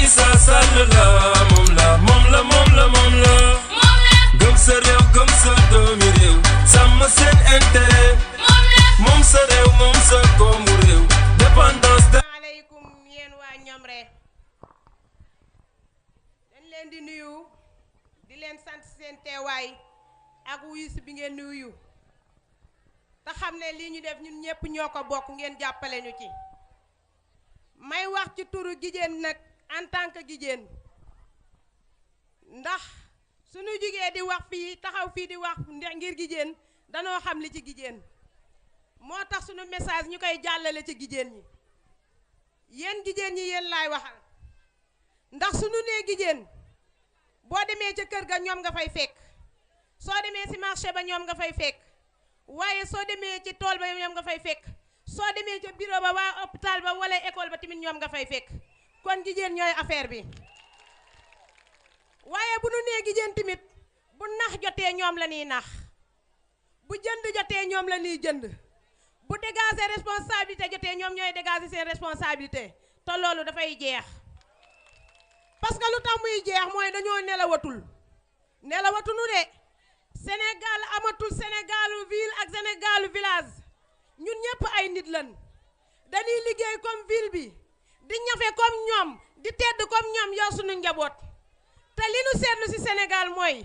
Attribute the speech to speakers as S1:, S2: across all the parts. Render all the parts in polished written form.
S1: Isa Sall la moom la gëm sa réew gëm sa doomi réew sàmm seen intérêt moom sa réew moom sa koomu réew dépendance de.
S2: Asalaamaaleykum yéen waa Ñomre dañ leen di nuyu di leen sant seen teewaay ak wuyu si bi ngeen nuyu te xam ne lii ñu def ñun ñëpp ñoo ko bokk ngeen jàppale ñu ci may wax ci turu jigéen nag en tant que jigéen ndax suñu jigee di wax fii taxaw fii di wax ngir jigéen danoo xam li ci jigéen moo tax suñu message ñu koy jàllale ci jigéen ñi yéen jigéen ñi yéen laay waxal ndax suñu nee jigéen boo demee ca kër ga ñoom nga fay fekk soo demee ci marché ba ñoom nga fay fekk waaye soo demee ci tool ba ñoom nga fay fekk soo demee ca bureau ba waa hôpital ba wala école ba tamit ñoom nga fay fekk kon jigéen ñooy affaire bi waaye bu nu nee jigéen tamit bu nax jotee ñoom la ñuy nax bu jënd jotee ñoom la ñuy jënd bu dégager responsabilité jotee ñoom ñooy dégager seen responsabilité te loolu dafay jeex parce que lu tax muy jeex mooy dañoo nelawatunu de Sénégal amatul Sénégalu ville ak Sénégalu village ñun ñëpp ay nit lan dañuy liggéey comme ville bi di ñafe comme ñoom di tedd comme ñoom yor suñu njaboot te li nu seetlu ci Sénégal mooy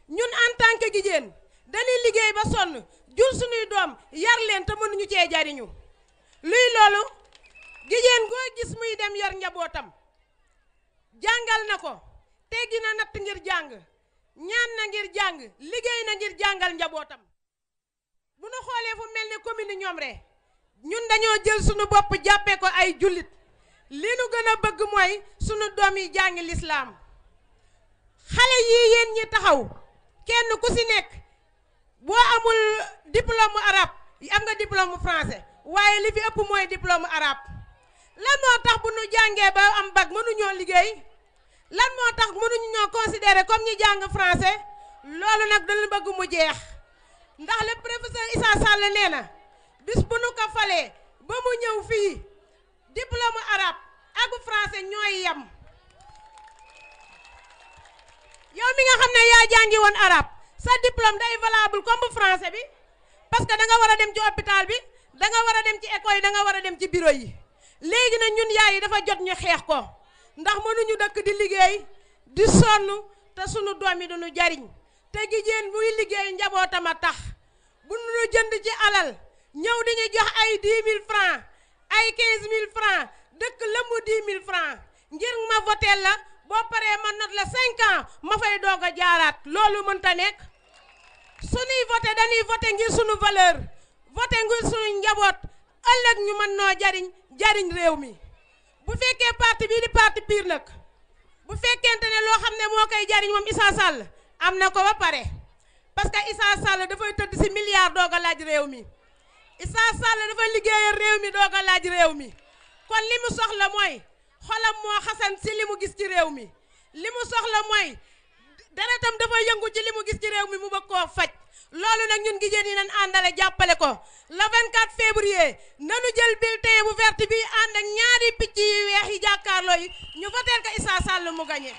S2: ñun en tant que jigéen dañuy liggéey ba sonn jur suñuy doom yar leen te mënuñu cee jariñu luy loolu jigéen goo gis muy dem yar njabootam jàngal na ko teggi na natt ngir jàng ñaan na ngir jàng liggéey na ngir jàngal njabootam bu nu xoolee fu mel ni commune Ñomre ñun dañoo jël suñu bopp jàppee ko ay jullit li nu gën a bëgg mooy sunu doom yi jàngi lislaam xale yii yéen ñi taxaw kenn ku ci nekk boo amul diplôme arabe am nga diplôme français waaye li fi ëpp mooy diplôme arabe lan moo tax bu nu jàngee ba am bac mënuñoo liggéey lan moo tax mënuñu ñoo considérer comme ñi jàng français loolu nag dañu bëgg mu jeex ndax le professeur Issa Sall nee na bis bu nu ko falee ba mu ñëw fii diplôme arabe ak français ñooy yem yow mi nga xam ne yaa jàngi woon arabe sa diplôme day valable comme bu français bi parce que da nga war a dem ci hôpital bi da nga war a dem ci école yi da nga war a dem ci bureau yi léegi nag ñun yaay yi dafa jot ñu xeex ko ndax mënuñu dëkk di liggéey di sonn te sunu doom yi duñu jariñ te jigéen buy liggéey njabootam a tax bu nu jënd ci alal ñëw di ñu jox ay 10 000 francs ay 15 000 francs dëkk lëmbu 10 000 francs ngir ma voté la boo paree ma note la 5 ans ma fay doog a jaaraat loolu mënta nekk sunuy voté dañuy voté ngir sunu valeur voté ngir sunu njaboot ëllëg ñu mën noo jariñ réew mi bu fekkee parti bii di parti pire nag bu fekkente ne loo xam ne moo koy jariñ moom Issa Sall am na ko ba pare parce que Issa Sall dafay tëdd ci milliard doog a laaj réew mi Issa Sall dafa liggéeyal réew mi doog a laaj réew mi kon li mu soxla mooy xolam moo xasan ci li mu gis ci réew mi li mu soxla mooy deretam dafa yëngu ci li mu gis ci réew mi mu bëgg koo faj loolu nag ñun jigéen ñi nañ àndale jàppale ko le 24 février nanu jël bulletin bu vert bi ànd ak ñaari picc yu weex yi jàkkaarloo yi ñu voter ko Issa Sall mu gagné